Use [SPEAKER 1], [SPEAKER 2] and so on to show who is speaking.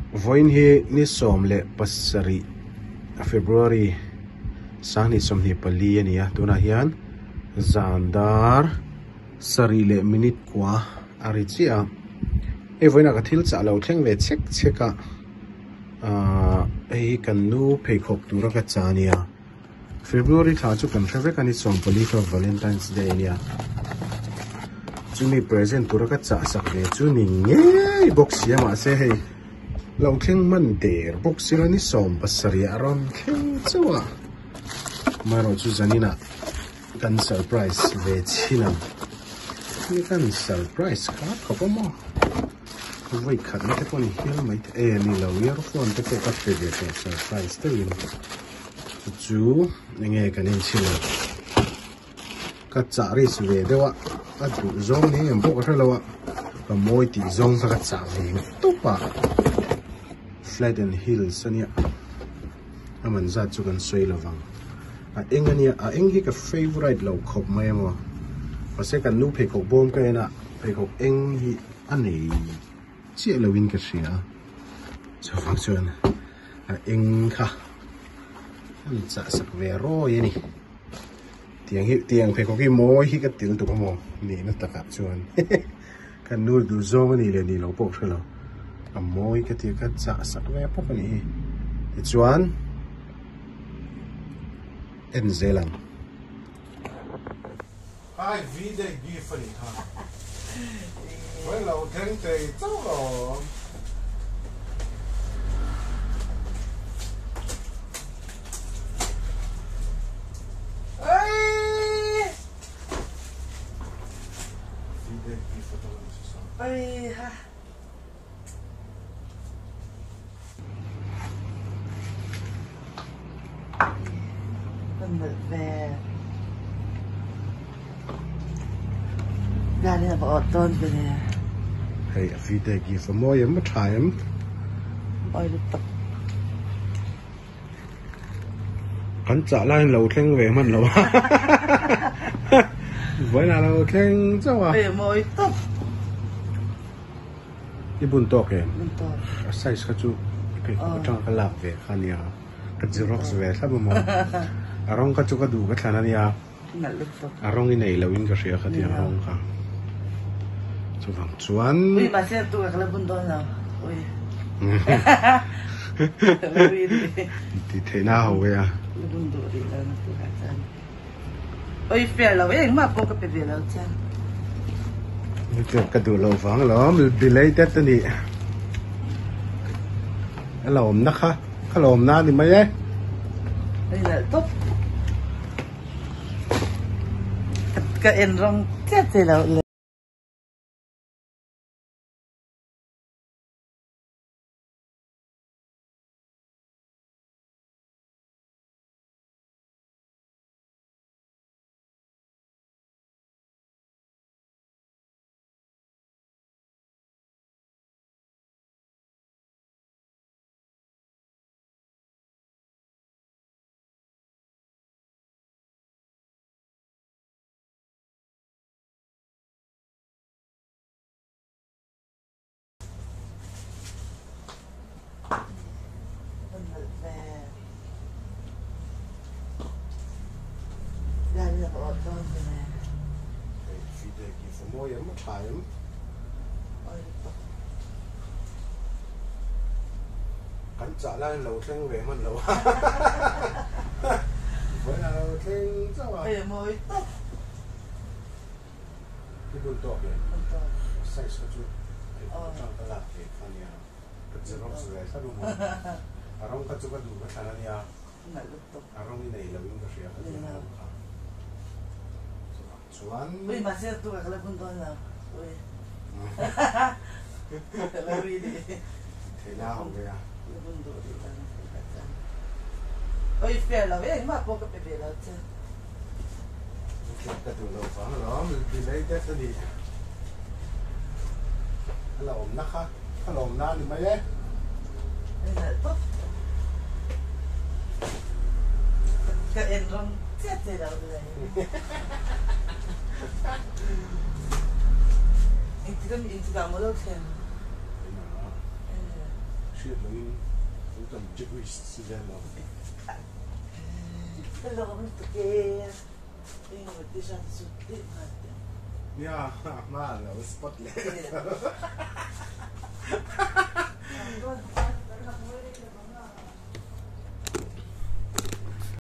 [SPEAKER 1] Vawiin hi ni 17 February 2024 a ni a, tunah hian zan dar sarih leh minute kua a ri chiah a, hei vawiinah ka thil chah lo thleng ve chhek chhek a, ahh hei hi kan nu pheikhawk tura ka cha a nia. February thla chu kan hre vek a ni 14 kha Valentine's Day a nia chumi present tura ka chah sak ve chu ni ngei bawk si a mahse hei lo thleng hman der bawk si lo ni 17 a rawn thleng chauh a amaherawh chu zaninah kan surprise ve chhin ang ni kan surprise kha khawp a maw vawi khatna te pawh ni hial mai thei e ni lo earphone te pawh ka pe ve tawh surprise deuhin. Chu enge kan en chhin ang ka chah risk ve deuh a a duh zawng ni em pawh ka hre lo a ka mawi tih zawng kha ka chah ve tawp a flat and heels ania a man zat chu kan sawi lo vang a eng ania a eng hi ka favourite lo khawp mai a maw mahse kan nu pheikhawk bawm ka en a pheikhawk eng hi a nei chiah lo in ka hria a chuvang chuan. A eng kha an chah sak ve rawi a ni tiang hi tiang pheikhawk hi mawi hi ka til tuk a maw nihna takah chuan ka nu duh zawng a nih leh nih loh pawh ka hre lo a mawi ka ti a ka chah sak ve pawp a nih hi tichuan en zel ang. Hi V-day gift a nih kha. Vawi lo thleng thei chauh lo. V-day gift atang a ni sa.
[SPEAKER 2] Ai ha.
[SPEAKER 1] Hei a fite ki fa mawi em a tha em. Kan chah laiin lo thleng ve hman lo a. Vawiinah lo thleng chauh a. I bun tawk em?
[SPEAKER 2] Bun tawk.
[SPEAKER 1] A size kha chu pheikhawk atanga ka lak ve kha ania. Ka xerox ve thlap a maw. A rawng kha chu ka duh ka thlan ania.
[SPEAKER 2] Nalh lutuk.
[SPEAKER 1] A rawng i nei lo in ka hria kha tiang rawng kha. Chuvang chuan.
[SPEAKER 2] Ui mahse tu ka la bun dawn lo. Ui.
[SPEAKER 1] Ti theihna ho ve a.
[SPEAKER 2] La bun duh rih lo na tu kha chuan. Oi fair lo e engmah pawh ka pe ve lo che.
[SPEAKER 1] Pek ka duh loh vang alawm belated a nih. A lawmna kha ka lawmna a ni mai e.
[SPEAKER 2] Hei nalh tawp. Ka en rawng chiah che lo le.
[SPEAKER 1] Kan chah laiin lo thleng ve hman lo a. Vawiin a lo thleng chauh a. I bun tawk em? Size kha chu atang ka lak ve kha ania. Ka xerox ve thlap a maw. A rawng kha chu ka duh ka thlan ania. A rawng i nei lo in ka hria kha tiang rawng kha. Chuvang chuan.
[SPEAKER 2] Ui mahse tu ka la bun dawn lo. Ui. Ka la ui ni.
[SPEAKER 1] Theihna a awm ve a.
[SPEAKER 2] La bun duh rih lo na ka chuan. Ui fair lo e engmah pawh ka pe ve lo che.
[SPEAKER 1] Ka duh loh vang alawm belated a nih. A la awmna kha a la awmna a ni mai e.
[SPEAKER 2] Ka en rawng chiah che lo le. Engtik a mi engtikah maw lo thleng?
[SPEAKER 1] Hriat loin an kan Jewish zel lo.
[SPEAKER 2] Ka lawm lutuk e. Engemaw ti hran chu tih nghal teh ang.
[SPEAKER 1] Nia, a hma a lo spot leh.